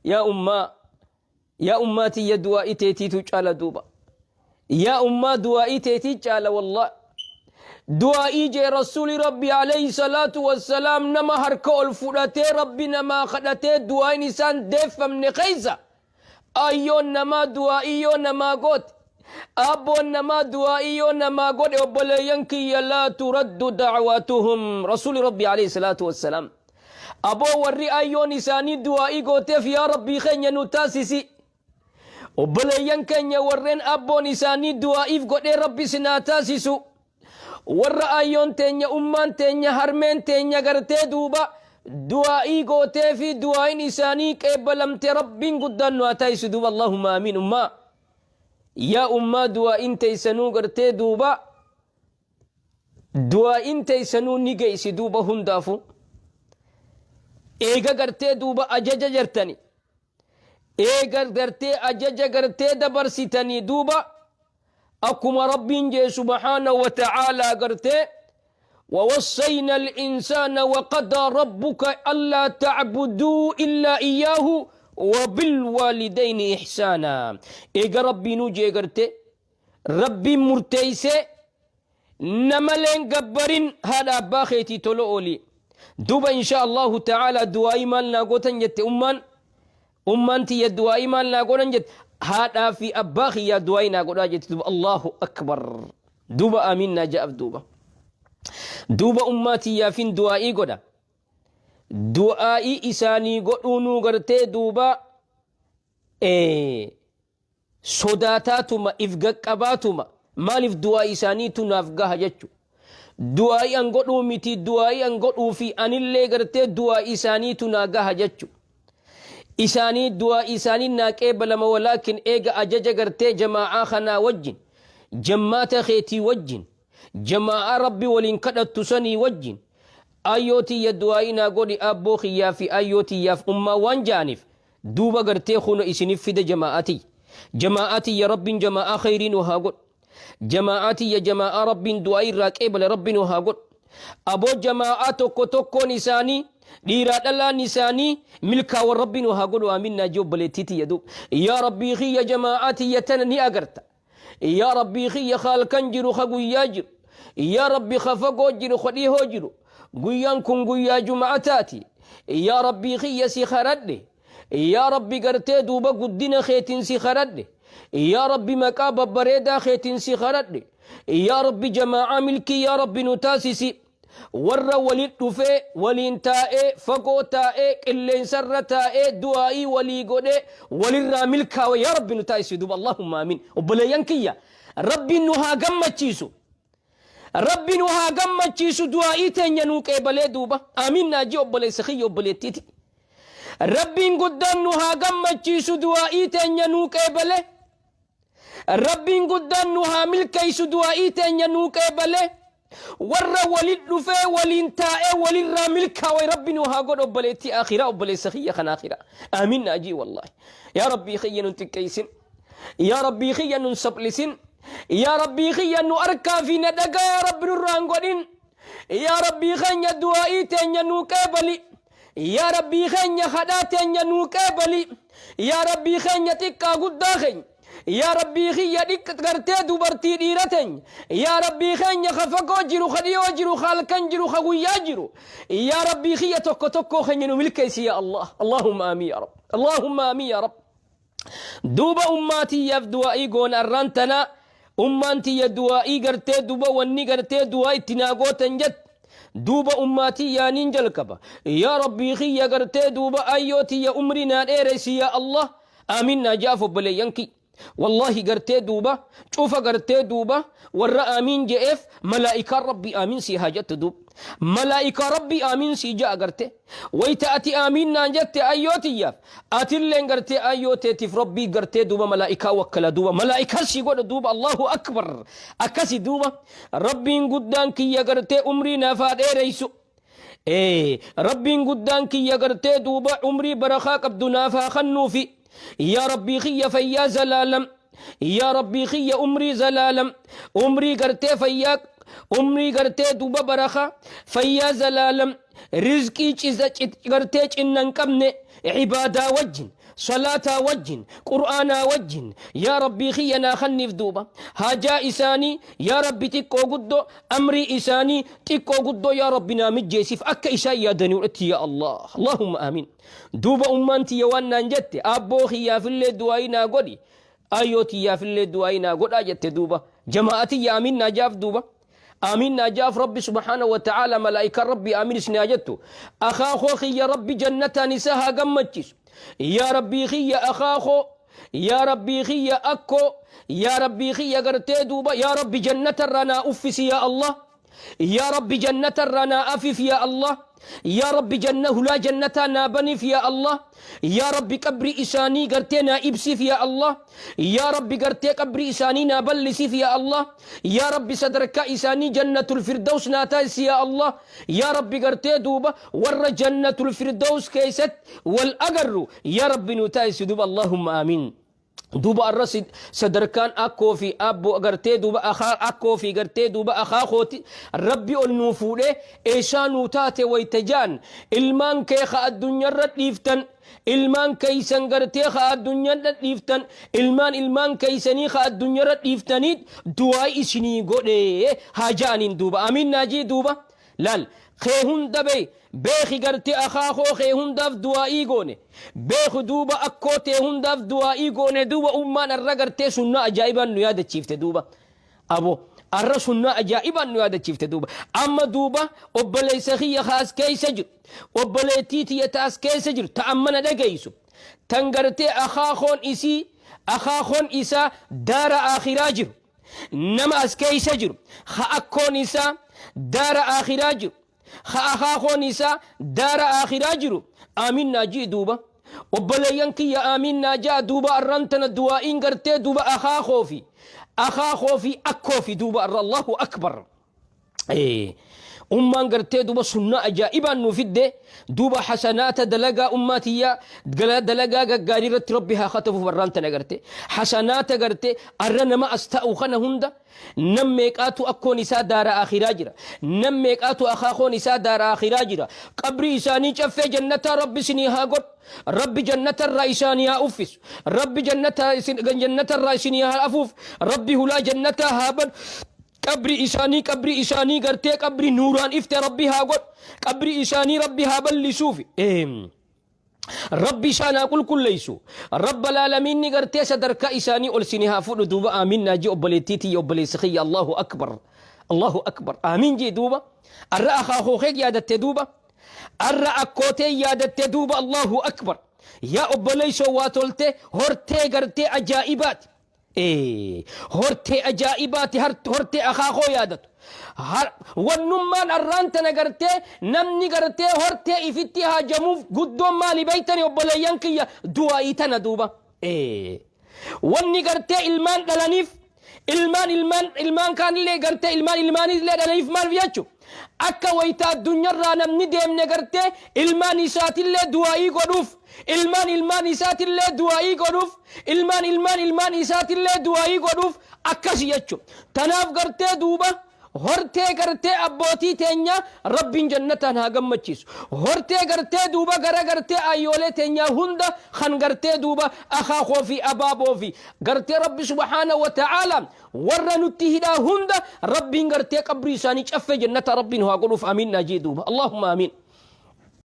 Yaa ummaa, yaa ummaa tiyya du'aa'ii teetiitu caala duuba. Yaa ummaa du'aa'ii teetii caala wallah. Du'aa'ii jee Rasuuli Rabbi alayhi salaatu wassalaam nama harka ol fudhatee Rabbi namaa kadhatee du'aa'iin isaan deeffamne keessa. Ayyoon namaa du'aa'ii yoo namaa goote. Abboon namaa du'aa'ii yoo namaa godhe obboleeyyan kiyya laa turaddu da'watuhum. Rasuuli Rabbi alayhi salaatu wassalaam. Aboo warri ayyoon isaanii du'aa'ii gooteef yaa Rabbii keenya nu taasisi. Obboleeyyan keenya warreen abboon isaanii du'aa'iif godhee Rabbi isin haa taasisu. Warra ayyoon teenya ummaan teenya harmeen teenya gartee duuba du'aa'ii gootee fi du'aa'iin isaanii qeebbalamte Rabbiin guddaan nu haa taasisu duuba Allahumma amiin ummaa. Yaa ummaa du'aa'iin teessanuu gartee duuba Du'aa'iin teessanuu ni geessi duuba hundaafuu. Eega gartee duuba ajaja jartani. Eega gartee ajaja gartee dabarsitanii duuba akkuma Rabbiin jee subhaanahu wa ta'aalaa gartee ووصينا الإنسان وقضى ربك ألا تعبدوا إلا إياه وبالوالدين إحسانا إيجا ربي نوجي قرتي Rabbiin murteeysee namaleen gabbarin haadha abbaa keetii tola ooli. Duuba insha Allahu ta'ala du'aayii maal naa gootan jette ummaan ummaan tiyya du'aayii maal naa godhan jette haadhaa fi abbaa kiyyaa du'aayii naa godhaa jette duuba Allahu akbar. Duuba amiin naa ja'af duuba. Duuba ummaa tiyyaafin du'aayii godha. Du'aayii isaanii godhuunuu gartee duuba sodaataatuma if gaqqabaatuma maaliif du'aa isaaniitu naaf gaha jechu du'aa'ii an godhuu miti du'aa'ii an godhuu fi anillee gartee du'aa isaaniitu naa gaha jechu isaanii du'aa isaanii naa qeebalama walaakin eega ajaja gartee jamaa'aa kanaa wajjin jammaata keetii wajjin jamaa'aa rabbi waliin kadhattu sanii wajjin ayyoo tiyya du'aa'ii naa godhi abboo kiyyaa fi ayyoo tiyyaaf ummaa waan ja'aniif Duuba gartee kuno isinif fida jama'aa tiyya. Jama'aa tiyya Rabbiin jama'aa khayrii nu haa godhu. Jama'aa tiyya jama'aa Rabbiin du'aa irraa qeebale Rabbi nu haa godhu. Aboo jama'aa tokko tokkoon isaanii dhiiraa dhalaan isaanii milkaawan Rabbi nu haa godhu aamin naa jee obboleettii tiyya duuba. Yaa Rabbii kiyya jama'aa tiyya tana ni agarta. Yaa Rabbii kiyya ka halkan jiru ka guyyaa jiru. Yaa Rabbi ka fagoo jiru ka dhihoo jiru. Guyyaan kun guyyaa juma'ataati. Yaa Rabbii kiyya si kadhadhe. Yaa Rabbi gartee duuba guddina keetiin si kadhadhe. Yaa Rabbi maqaa babbareedaa keetiin si kadhadhe. Yaa Rabbi jamaa'aa milkii yaa Rabbi nu taasisi. Warra walit dhufee, waliin taa'ee, fagoo taa'ee, qilleensarra taa'ee, du'aa'ii walii godhee, walirraa milkaawe yaa Rabbi nu taasisi duuba Allahumma amiin. Obboleeyyan kiyya Rabbiin nu haa gammachiisu. Rabbi nu haa gammachiisu du'aa'ii teenya nuu qeebalee duuba. Amiin naa jee obboleessa kiyya obboleettiiti. Rabbiin guddaan nu haa gammachiisu du'aa'ii teenya nuu qeebalee. Rabbiin guddaan nu haa milkeessu du'aa'ii teenya nuu qeebalee. Warra walit dhufee waliin taa'ee walirraa milkaawe Rabbi nu haa godhu obboleettii akhiraa obboleessa kiyya kan akhiraa. Amiin naa jii wallaahi. Yaa Rabbii kiyya nun xiqqeessin. Yaa Rabbii kiyya nun saphlisin. Yaa Rabbii kiyya nu arkaa fi na dhagaa yaa Rabbi nurraa hin godhin. Yaa Rabbii keenya du'aa'ii teenya nuu qeebali. Yaa Rabbii keenya kadhaa teenya nuu qeebali. Yaa Rabbii keenya xiqqaa guddaa keenya. Yaa Rabbii kiyya dhiq gartee dubartii dhiira teenya. Yaa Rabbii keenya ka fagoo jiru ka dhiyoo jiru ka halkan jiru ka guyyaa jiru. Yaa Rabbii kiyya tokko tokkoo keenya nu milkeessi yaa Allah. Allahumma amiin yaa Rabbi. Allahumma amiin yaa Rabbi. Duuba ummaa tiyyaaf du'aa'ii goona arraan tana ummaan tiyya du'aa'ii gartee duuba wanni gartee du'aa itti naa gootan jette. Duuba ummaa tiyyaa niin jalqaba. Yaa Rabbii kiyya gartee duuba ayyoo tiyya umrii naa dheeressi yaa Allah. Aamiin naa ja'af obboleeyyan kiyya. Wallaahi gartee duuba cufa gartee duuba warra aamiin je'eef malaa'ikaan Rabbii aamiin sii haa jettu duuba. Malaa'ikaa Rabbii aamiin sii ja'a gartee. Wayta ati aamiin naan jette ayyoo tiyyaaf atilleen gartee ayyoo teetiif Rabbii gartee duuba malaa'ikaa wakkala duuba malaa'ikaa sii godha duuba Allahu akbar akkasi duuba Rabbiin guddaan kiyya gartee umrii naaf haa dheereysu. Ee Rabbiin guddaan kiyya gartee duuba umrii barakaa qabdu naaf haa kannuufi. Yaa Rabbii kiyya fayyaa zalaalam. Yaa Rabbii kiyya umrii zalaalam. Umrii gartee fayyaa umrii gartee duuba barakaa fayyaa zalaalam rizqii ciza gartee cinna hin qabne ibaadaa wajjin. Salaataa wajjin, Qur'aanaa wajjin, yaa Rabbii kiyya naa kanniif duuba. Haajaa isaanii, yaa Rabbi xiqqoo guddoo, amrii isaanii xiqqoo guddoo yaa Rabbi naa mijjeessiif akka isaan yaadaniitti yaa Allah. Allahumma amiin. Duuba ummaan tiyya waan naan jette, aabboo kiyyaafillee du'aayii naa godhi, aayyoo tiyyaafillee du'aayii naa godhaa jette duuba. Jamaa'a tiyya amiin naa jaaf duuba. Amiin naa jaaf. Rabbi subhaanahu wa ta'aala malaa'ikaan Rabbi amiin isin haa jettu. Akaakoo kiyya Rabbi jannataan isa haa gammachiisu. Yaa Rabbii kiyya akaakoo, yaa Rabbii kiyya akkoo, yaa Rabbii kiyya gartee duuba yaa Rabbi jannatarraa naa uffisi yaa Allah. Yaa Rabbi jannatarraa naa afiif yaa Allah. Yaa Rabbi janna hulaa jannataa naa baniif yaa Allah. Yaa Rabbi qabrii isaanii gartee naa ibsiif yaa Allah. Yaa Rabbi gartee qabrii isaanii naa bal'isiif yaa Allah. Yaa Rabbi sadarkaa isaanii jannatul firdaus naa taasisi yaa Allah. Yaa Rabbi gartee duuba warra jannatul firdaus keessatti wal agarru yaa Rabbi nu taasisi duuba. Allahumma amiin. Duuba arra sadarkaan akkoo fi abbo gartee duuba akkoo fi gartee duuba akaakooti Rabbi ol nuu fuudhee eessaa nuu taate wayta jaan, ilmaan kee ka addunyaarra dhiiftan, ilmaan keeysan gartee ka addunyaarra dhiiftan, ilmaan ilmaan keeysanii ka addunyaarra dhiiftaniit du'aa isinii godhee haa ja'aniin duuba. Amiin naajii duuba. Laal kee hunda bey beeki gartee akaakoo kee hundaaf du'aa'ii goone beeku duuba, akkoo tee hundaaf du'aa'ii goone duuba. Ummaan arra gartee sunnaa ajaa'ibaan nu yaadachiifte duuba. Abo arra sunnaa ajaa'ibaan nu yaadachiifte duuba. Amma duuba obboleessa kiyya kaas keessa jiru, obboleettii tiyya taas keessa jiru, ta amma na dhageessu, tan gartee akaakoon isii, akaakoon isaa daara aakhiraa jiru, nama as keessa jiru ha akkoon isaa daara aakhiraa jiru, ha akaakoon isaa daara aakhiraa jiru, aamin naa ji'i duuba. Obboleeyyan kiyya, aamin naa ja'a duuba. Arran tana du'aa'iin gartee duuba akaakoo fi akkoo fi duuba arra. Allahu akbar. Ummaan gartee duuba sunnaa ajaa'ibaan nu fidde duuba. Hasanaata dalagaa ummaa tiyyaa dalagaa gaggaarii irratti Rabbi haa katabuuf. Arraan tana garte hasanaata garte arra nama as ta'u kana hunda, nam meeqaatu akkoon isaa daara akhiraa jira, nam meeqaatu akaakoon isaa daara akhiraa jira. Qabrii isaanii caffee jannataa Rabbi isinii haa godhu. Rabbi jannatarraa isaanii haa uffisu. Rabbi jannatarraa isinii haa afuuf. Rabbi hulaa jannataa haa banu. Qabri isaanii, qabri isaanii gartee qabri nuuraan ifte Rabbi haa godhu. Qabri isaanii Rabbi haa bal'isuufi, Rabbi isaan haa qulqulleessu. Rabba laalamiinni gartee sadarkaa isaanii ol sini haa fudhu duuba. Aamin naa jee obboleettii tiyya, obboleessi kiyya. Allahu akbar, Allahu akbar. Aamin jee duuba. Arra akaakoo kee yaadatte duuba, arra akkootee yaadatte duuba. Allahu akbar. Yaa obboleessoo, waa tolte, hortee gartee ajaa'ibaati. Hortee ajaa'ibaati, hortee akaakoo yaadatu. Wannummaan arraan tana gartee namni gartee hortee ifitti haajamuuf guddoon maali beeytani obboleeyyan kiyya? Du'aa'ii tana duuba. Wanni gartee ilmaan dhalaniif, ilmaan ilmaan ilmaan kaanillee gartee ilmaan ilmaanillee dhalaniif maal jechu? Akka wayita addunyaarraa namni deemne gartee ilmaan isaatillee du'aa'ii godhuuf, ilmaan ilmaan isaatillee du'aa'ii godhuuf, ilmaan ilmaan ilmaan isaatillee du'aa'ii godhuuf akkasi jechu. Tanaaf gartee duuba hortee gartee abbootii teenya Rabbiin jannataan haa gammachiisu. Hortee gartee duuba gara gartee ayyoolee teenyaa hunda kan gartee duuba akaakoo fi abaaboo fi gartee Rabbi subhaana wa ta'aala warra nutti hidhaa hunda Rabbiin gartee qabrii isaanii caffee jannataa Rabbiin haa godhuuf. Amiin naa jee duuba. Allahumma amiin.